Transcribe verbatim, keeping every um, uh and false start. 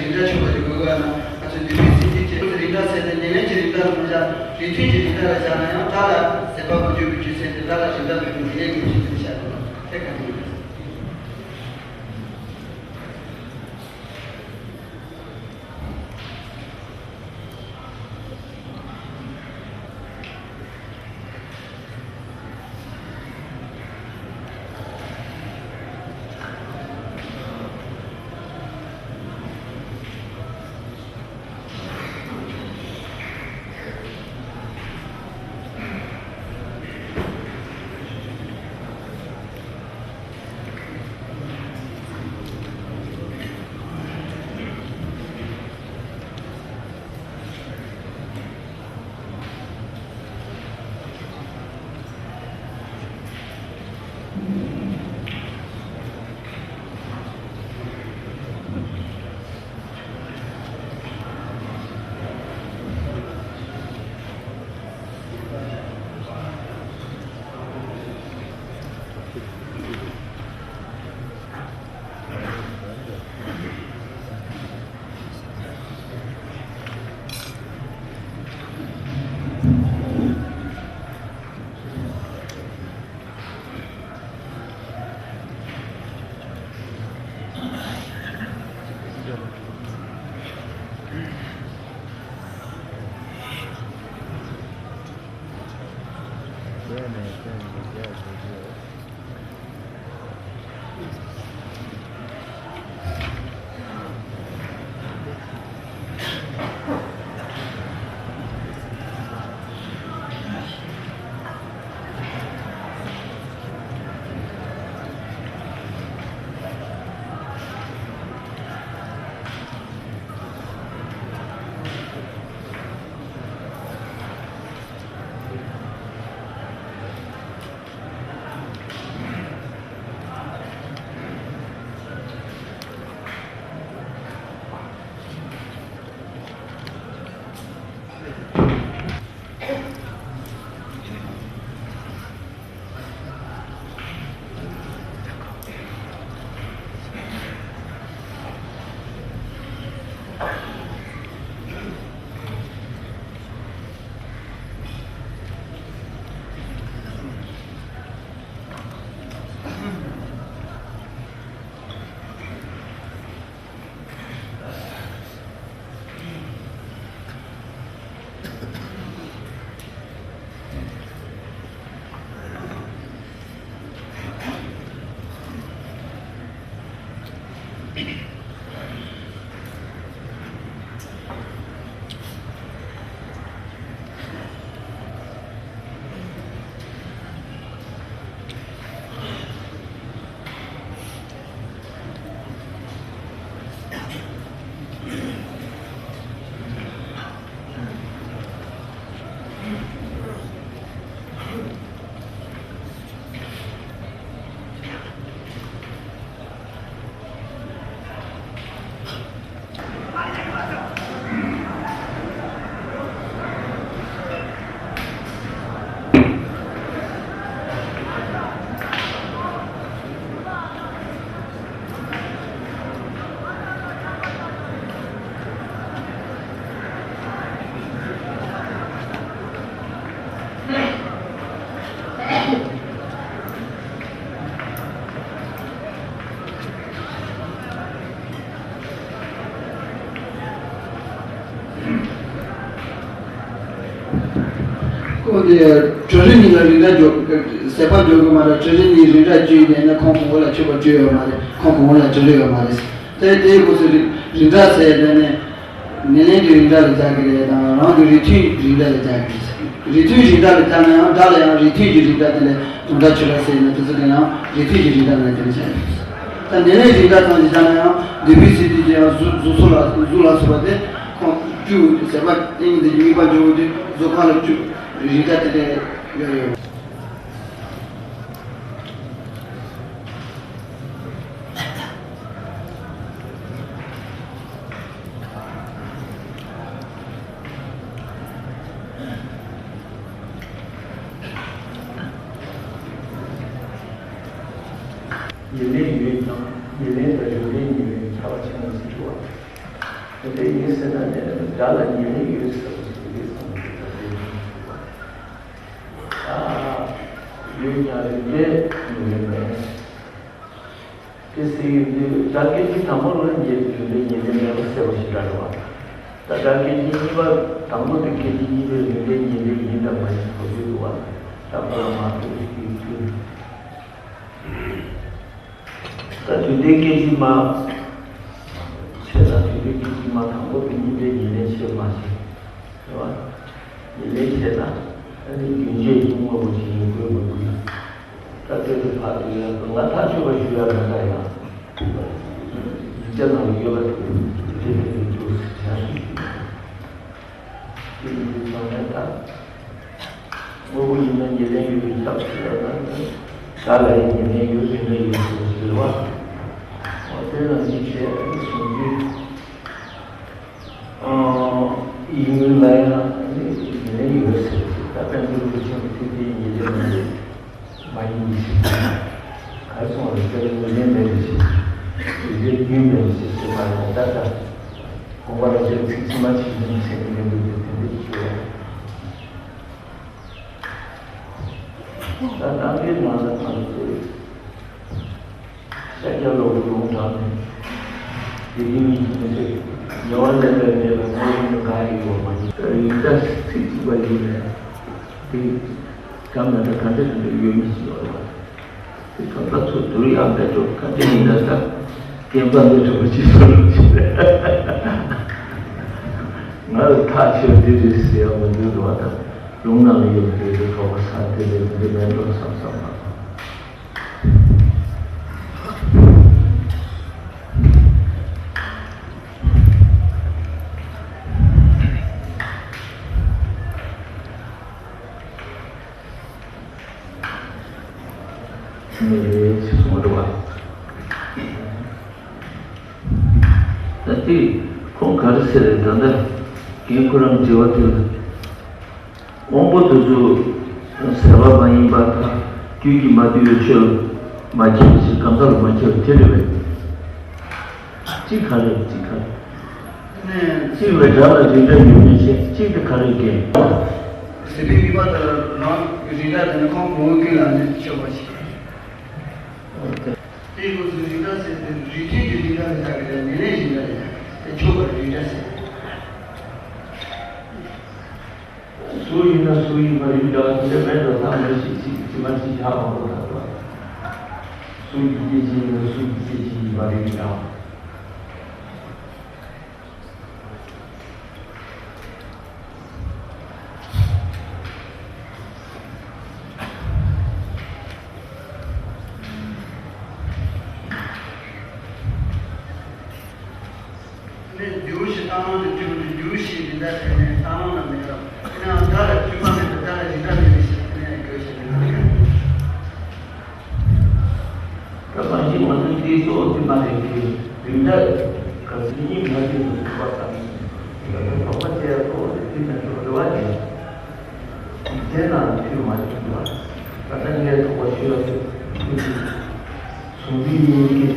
རིགས་འདྲ་ཆུང་བ་དེ་དགོས་པ་ན་ང་ཚོ་འདུས་པའི་སེམས་ཅན་གྱི་རིགས་འདྲ་ཟེར་ནས་ཉེར་ལེན་གྱི་རིགས་འདྲ་ལ་མ་བཞག་རིགས་མཐུན་གྱི་རིགས་འདྲ་ལ་བཞག་ན་ཡང་ད་ལ་ཟད་པ་མ་གྱུར་པའི་རྒྱུ་མཚན་དེ་ད་ལ་རིགས་འདྲ་མེད་པའི་ཉེར་ལེན་གྱི་རྒྱུ་མཚན་དེ་བཞག་དགོས་པ་དེ་གང་ཡིན། ཁོང་དེ་གྲུ་རིགས་གཉིས་ལ་རིགས་འདྲ་འཇོག་ཟད་པ་འཇོག་གི་མ་རེད། གྲུ་རིགས་གཉིས་རིགས་འདྲ་བཅུ་ཡིན་ན་ཁོང་གོང་བུ་ལ་ཆོད་པ་བཅུ་ཡོད་མ་རེད། ཁོང་གོང་བུ་ལ་གྲུ་རིགས་ཡོད་མ་རེད། དེ་དེའི་སྐབས་སུ་རིགས་རིགས་འདྲ་ཟེར་དེ་ནི་ཉེར་ལེན་གྱི་རིགས་འདྲ་ལ་སྦྱར་གི་རེད་དང་རང་གི་རིགས་མཐུན་རིགས་འདྲ་ལ་སྦྱར་གི་རེད། རིགས་མཐུན་རིགས་འདྲ་ལ་སྦྱར་ན་ཡང་སྒྲ་ལ་ཡང་རིགས་མཐུན་གྱི་རིགས་འདྲ་དེ་ལས་དོན་དག་ཆོད་པ་ཟེར་ན་དེ་ཚོ་དེ་ཡང་རིགས་མཐུན་གྱི་རིགས་འདྲ་ལ་དེ་ནི་བྱས་ཡོད། ད་ཉེར་ལེན་རིགས་འདྲ་ཙམ་ཞིག་བྱས་ན་ཡང་ཌི་བྷི་སི་ཌི་དེ་ཡང་གཟུགས་གཟུགས་སོགས་ལ་གཟུགས་ལ་སོགས་པ་དེ་ཁོང་བཅུ་ཟད་པ་ཏིང་ངེ་འཛིན་གཉིས་པ་འཇོག་དུས་གཟུགས་ཁ་ལ་བཅུ་རིགས་འདྲ་དེ་འདྲ་ཡོད་ཡོད། ཉེར་ལེན་ཡོད་ཀྱང་ཉེར་ལེན་དང་རིགས་ལེན་གཉིས་ལས་ཁྱད་པར་ཆེན་པོ་ཞིག་འདུག་པ། དེ་འདྲ་ཡིན་ཟེར་ན་ནས་སྒྲ་ལ་ཉེར་ལེན་ཡོད་ཟེར་བ་ཞིག་རེད་བསམ་གྱི་འདུག་པ། ཡོད་ཀྱང་རིགས་ལེན་གཉིས་ལས་མེད། དེ་ཟེར་ཡོང་དུས་སྒྲ་སྐད་ཅིག་དང་པོ་ལ་ཉེར་རིགས་ལེན་ཉེར་ལེན་མེད་པ་ཟེར་བ་ཞིག་འདྲ་རེད་བ། ད་སྒྲ་སྐད་ཅིག་གཉིས་པ་དང་པོ་དེ་སྐད་ཅིག་གཉིས་པའི་རིགས་ལེན་ཉེར་ལེན་ཡིན་དང་མ་ཡིན་གོ་རྒྱུ་འདུག་བ། ད་ཁོ་ལ་མ་ཐུག་ཅིག་ཐུག་ད་དུས་མཐའི་སྐད་ཅིག་མ་བྱས་ན་དུས་མཐའི་སྐད་ཅིག་མ་དང་པོ་དེ་གཉིས་པའི་ཉེར་ལེན་བྱེད་མ་བྱེད། རེད་བ། ཉེར་ལེན་བྱས་ན་ཨ་ནི་རྒྱུན་ཆད་ཀྱི་དངོས་པོ་ཞིག་ཡིན་དགོས་མི་དགོས་ན། ད་ལྟོས་དེ་བར་དུ་ཡང་ང་ཐག་ཆོད་པ་ཞུ་ཡ་མེད་ད་ཡང་། ཡིག་ཆ་ནང་ལ་ཡོད་པ་དེ་དེ་དེ་དེ་ཚོ་ཞུ་ཡ་ཞུ་ཞུ་ཡ། དེ་ཡིན་དུས་ཚང་མས་ད། དངོས་པོ་ཡིན་ན་ཉེར་ལེན་ཡོད་པའི་སྐབས་སུ་ལ་ན་ནི། སྒྲ་ལ་ཡང་ཉེར་ལེན་ཡོད་རིགས་ལེན་ཡོད་ཟེར་བ་ཞིག་རེད་བ། འོ་དེ་ལ་ནི་བྱས་ཨ་ནི་གཟུང་འཛིན། ཨང་། ཡིན་ལ་ཡང་ནི་ཉེར་ལེན་ཡོད་ཟེར་ཞིག་ད་དཔལ་མགོན་རིན་པོ་ཆེ་ཚིག་དེའི་ཉེར་ལེན་མ་རེད། མ་ཡིན་ཞིག་གར་སོང་བ་ལ་དཔལ་ཉེར་ལེན་མེད་པའི་ཕྱིར། རིགས་ལས་རྒྱུན་མེད་པའི་ཕྱིར་ཟེར་བ་ལ་ད་ལྟ། དགོངས་པ་རབ་འབྱེད་ཚིག་ཕྱི་མ་ཕྱི་མ་ཚིག་གི་ལན་དུ་དེ་དེ་འདྲ་ཞིག་ཡོད། ད་ནང་གི་ནང་ལ་ང་ཚོས་ཤཱཀྱ་ལོ་ཀོ་ལུང་དྲངས་ནས་དེ་རིང་ཉིད་ཀྱི་མི་ཚེ་ཉེ་བར་ལེན་པའི་མེད་པ་ངོ་ཡིན་ནོ་གང་ཡིན་ཡོད་མ་ཡིན། ཡིན་ད་ཚིག་གཅིག་པ་ཡིན་ནས་དེ་ག་མེད་ད་ག་འདྲ་ག་འདྲ་ཡོད་མི་ཞིག་ཡོད་རེད་བ། དེ་གང་ལྟར་ཚུར་བསྡུར་ཡག་འདྲ་འགྲོ་ག་འདྲ་ཡིན་ན་ད་རྐྱེན་པ་འདི་འགྲོ་གི་ཅིག་བཟོ་རོགས་བྱེད། ང་ལ་ཐག་ཆོད་འདི་རེད་ཟེར་ཡག་མི་འདུག་རེད་བ། ད་ལུང་ནང་ལ་ཡོད་པའི་རེད་གྲོགས་པོ་ས་དེ་ལས་འདི་མེད་འགྲོ་བསམ་བསམ་པ། མི་རེ་ཞིག་སོང་འགྲོ་བ། ད་དེ་ཁོང་ག་རེ་ཟེར་རེད། ད་ལྟ་རྒན་ཁོ་རང་དྲི་བ་དེ་ལ། དབང་པོ་དེ་ཚོ་ཟད་པ་མ་ཡིན་པར་ཐལ། རྒྱུད་ཀྱིས་མ་བསྡུས་པའི་ཆོས་ལ་མ་སྐྱེས་པ་ཞིག་གང་ཟག་ལ་མ་སྐྱེས་པ་དེ་རེད་པས། གཅིག་ག་རེ་གཅིག་ག་རེ། ནས་གཅིག་ལ་སྒྲ་ལ་རིགས་འདྲ་ཡོད་མིན་ཞེས་གཅིག་དེ་ག་རེ་སྐྱེས། ཟད་པའི་དམིགས་པ་དེ་ལ་རང་རིགས་འདྲ་དེ་ནི་ཁོང་གོང་བུ་ཀུན་ལ་ནི་ཆོད་པ་ཞིག་དེའི་སྐབས་སུ་རིགས་འདྲ་ཟེར་དེ་རིགས་མཐུན་གྱི་རིགས་འདྲ་ལ་བཞག་གི་རེད། ཉེར་ལེན་རིགས་འདྲ་ལ་བཞག་གི་རེད། ཆོད་པར་རིགས་འདྲ་ཟེར། གཟུགས་ཡིན་ན་གཟུགས་ཡིན་པ་རིགས་འདྲ་དེ་འདྲ་མེད་དོ་ཐག་མེད་ཞིག་ཅིག་ཅི་མ་ཅིག་བཞག་མ་དགོས་ཐག་པ། གཟུགས་ཀྱི་སྐྱེ་མཆེད་ཡིན་ན་གཟུགས་ཀྱི་སྐྱེ་མཆེད་ཡིན་པ་རིགས་འདྲ། ནས་རྒྱུ་ཞེས་རྟགས་ལམ་དུ་འཁྲུལ་ཏེ་རྒྱུ་ཞེས་རིགས་འདྲ་དེ་ནས་རྟགས་ལམ་ལ་མེད་རབས། དེ་ནའང་སྒྲ་ལ་དྲི་མ་མེད་པར་སྒྲ་ལ་རིགས་འདྲ་མེད་པའི་ཕྱིར་དེ་ནས་རྒྱུ་ཞེས་རིགས་འདྲ་མེད། ད་གང་ཞིག་ང་ཚོའི་དེའི་གཙོ་བོ་དེ་མ་རེད་དེ། རིགས་འདྲ་ག་ཚོད་གཉིས་མ་ཡིན་པ་ཐུག་པ་དང་། ད་ལྟ་དོགས་པ་བཅད་གཙོ་བོ་དེ་དེ་མེད་འགྲོ་རེ་བ་ཡིན། རིགས་ཅན་ལ་མཐུན་མ་མཐུན་པ། ད་ལྟ་ངས་དོགས་པ་ཞུ་ཡག་ཚོད་ཐུག་ཅིག་བཟུང་རྒྱུ་ཡིན་གྱི།